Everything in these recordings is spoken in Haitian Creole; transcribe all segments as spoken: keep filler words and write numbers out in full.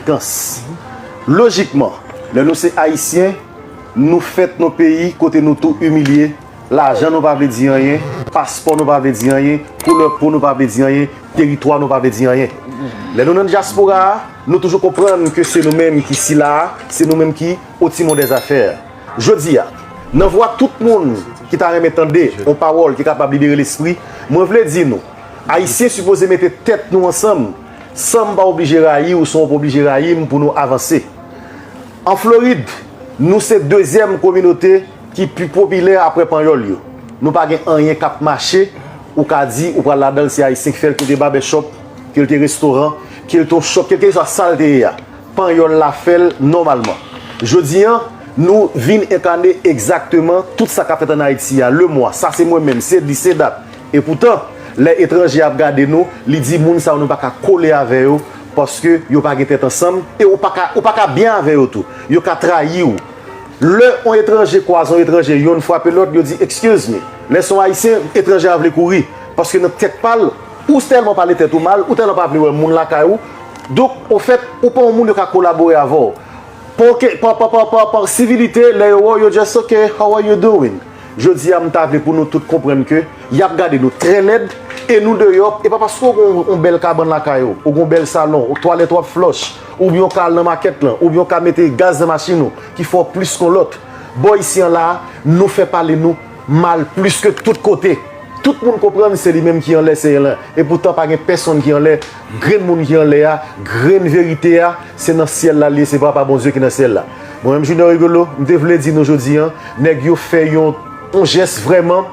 konsekans. Lojikman, lè nou se Ayisyen, nou fèt nan peyi kote nou tou imilye, lajan nou pa vle di anyen, paspò nou pa vle di anyen, koulè po nou pa vle di anyen, teritwa nou pa vle di anyen. Lè nou nan dyaspora a, nou toujou konprann ke se nou menm ki sila a, se nou menm ki au timon des affaires. Jodi a, nan vwa tout moun ki ta renmen tande yon pawòl ki kapab libere lespri, mwen vle di nou, Ayisyen sipoze mete tèt nou ansanm, san m pa oblije rayi w, san w pa oblije rayi m pou nou avanse. An Florid, nou se dezyèm kominote ki pi popilè apre panyòl yo. Nou pa gen anyen k ap mache, ou ka di ou pral ladan l, se Ayisyen k fè l, ke l te babèchòp, ke l te restoran, ke l te yon chòp, kèlkeswa sa l te ye a. Panyòl la fè l nòmalman. Jodi a, nou vin enkane egzakteman tout sa k ap fèt ann Ayiti a. Lemwa, sa se mwen menm, se li, se dat. Epoutan, lè etranje ap gade nou, li di moun sa yo nou pa ka kole avè yo, paske yo pa gen tèt ansanm, e ou pa ka, ou pa ka byen avè yo tou. Yo ka trayi w. Lè yon etranje kwaze yon etranje, yonn frape lòt, yo di, "Excuse me." Lè se yon Ayisyen, etranje a vle kouri, paske nan tèt pa l, ou tèlman pale tèt ou mal, ou tèlman pa vle wè moun lakay ou. Donk, ofèt, ou pa yon moun yo ka kolabore avè w. Pa, pa, pa, pa, pa, pa sivilite, lè yo wè w, yo just, "Ok, how are you doing?" Jodi a, m ta vle pou nou tout konprann ke y ap gade nou trè lèd, e nou deyò, e pa paske w gen yon, yon bèl kabann lakay ou, ou gen yon bèl salon, ou twalèt w ap flòch, oubyen w ka al nan makèt lan, oubyen w ka mete gaz nan machin ou, ki fè w plis ke yon lòt. Bò isi an la, nou fè pale nou mal plis ke tout kote. Tout moun konprann se li menm ki anlè, se anlè. Epoutan, pa gen pèsonn ki anlè. Grenn moun ki anlè a, grenn verite a, se nan syèl la l ye, se Papa Bondye ki nan syèl la. Mwen menm, Junior Rigolo, m te vle di nou jodi a, nèg yo fè yon, yon jès vrèman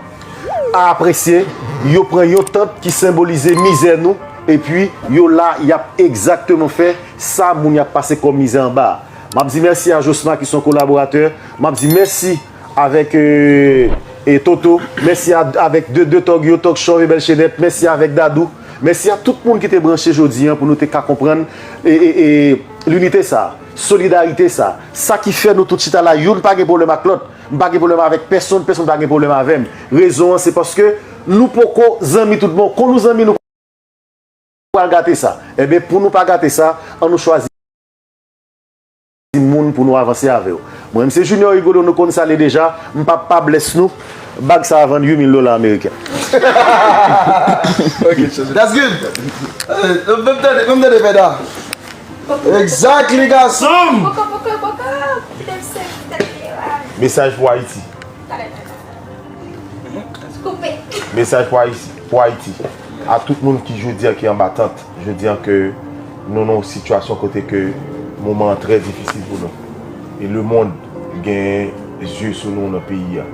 a apresye. Yo pran yon tant ki senbolize mizè nou, epi yo la, y ap egzakteman fè sa moun y ap pase kòm mizè anba a. M ap di mèsi a Josma ki se yon kolaboratè. M ap di mèsi avèk, euh, e Toto. Mèsi a, avèk de, de Tòg yo, Tòg Chòv e Bèl Chenèt. Mèsi avèk Dadou. Mèsi a tout moun ki te branche jodi a pou nou te ka konprann e, e, e, linite sa, solidarite sa. Sa ki fè nou tout chita la, youn pa gen pwoblèm ak lòt. M pa gen pwoblèm avèk pèsonn, pèsonn pa gen pwoblèm avè m. Rezon an, se paske nou poko zanmi tout bon. Kon nou zanmi, nou pral gate sa. Ebyen, pou nou pa gate sa, ann nou chwazi moun pou nou avanse avè yo. Mwen menm se Junior Rigolo, nou konn sa l ye deja, m p ap pa bless nou, bag sa a vann uit mil dola ameriken. Ok, chèche. That's good. Eh, menm tande, menm tande, Pèda. Exactly, gason. Poko, poko, poko. Kite m sèvi tèt li la. Mesaj pou Ayiti. Talè, talè. Koupe. Mesaj pou Ayiti, pou Ayiti. A tout moun ki jodi a ki anba tant, jodi a ke nou nan yon sitiyasyon kote ke moman an trè difisil pou nou. E lemonn gen zye sou nou nan peyi a.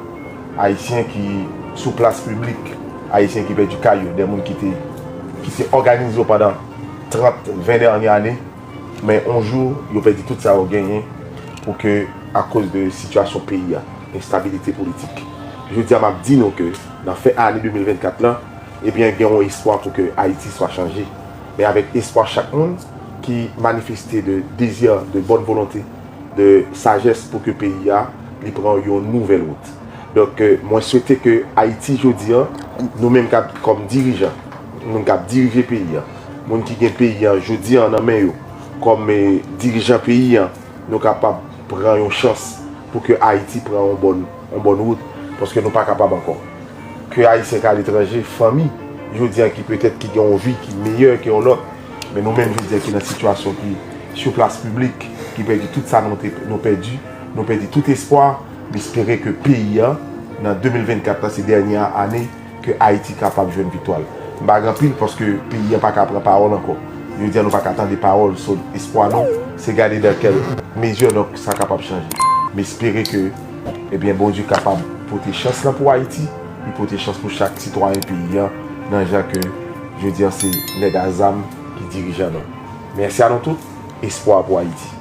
Ayisyen ki sou plas piblik, Ayisyen ki pèdi kay yo, de moun ki te, ki te òganize yo pandan trant, ven dènye ane, men yon jou, yo pèdi tout sa yo genyen pou ke, akoz de sitiyasyon peyi a, enstabilite politik. Jodi a, m ap di nou ke nan fen ane de mil vennkat lan, ebyen, gen yon espwa pou ke Ayiti swa chanje. Men avèk espwa chak moun ki manifeste de dezi, de bòn volonte, de sajès pou ke peyi a, li pran yon nouvèl wout. Donk, euh, mwen swete ke Ayiti jodi a, nou menm k ap, kòm dirijan, moun k ap dirije peyi a, moun ki gen peyi a jodi a nan men yo, kòm, eh, dirijan peyi a, nou kapab pran yon chans pou ke Ayiti pran yon bòn, yon bòn wout, paske nou pa kapab ankò. Ke Ayisyen k aletranje, fanmi, jodi a ki petèt ki gen yon vi ki meyè ke yon lòt, men nou menm jodi a ki nan sitiyasyon ki sou plas piblik, ki pèdi tout sa nou te, nou pèdi, nou pèdi tout espwa, m espere ke peyi a, nan de mil vennkat la, se dènye ane, ke Ayiti kapab jwenn viktwa l. M pa gen anpil paske peyi a pa ka pran pawòl ankò. Jodi a nou pa ka tande pawòl, so espwa nou, se gade dans quelle mesure, donk, sa kapab chanje. M espere ke, ebyen, Bondye kapab pote chans lan pou Ayiti, li pote chans pou chak sitwayen peyi a, nan jan ke jodi a se nèg a zam ki dirijan nou. Mèsi a nou tout, espwa pou Ayiti.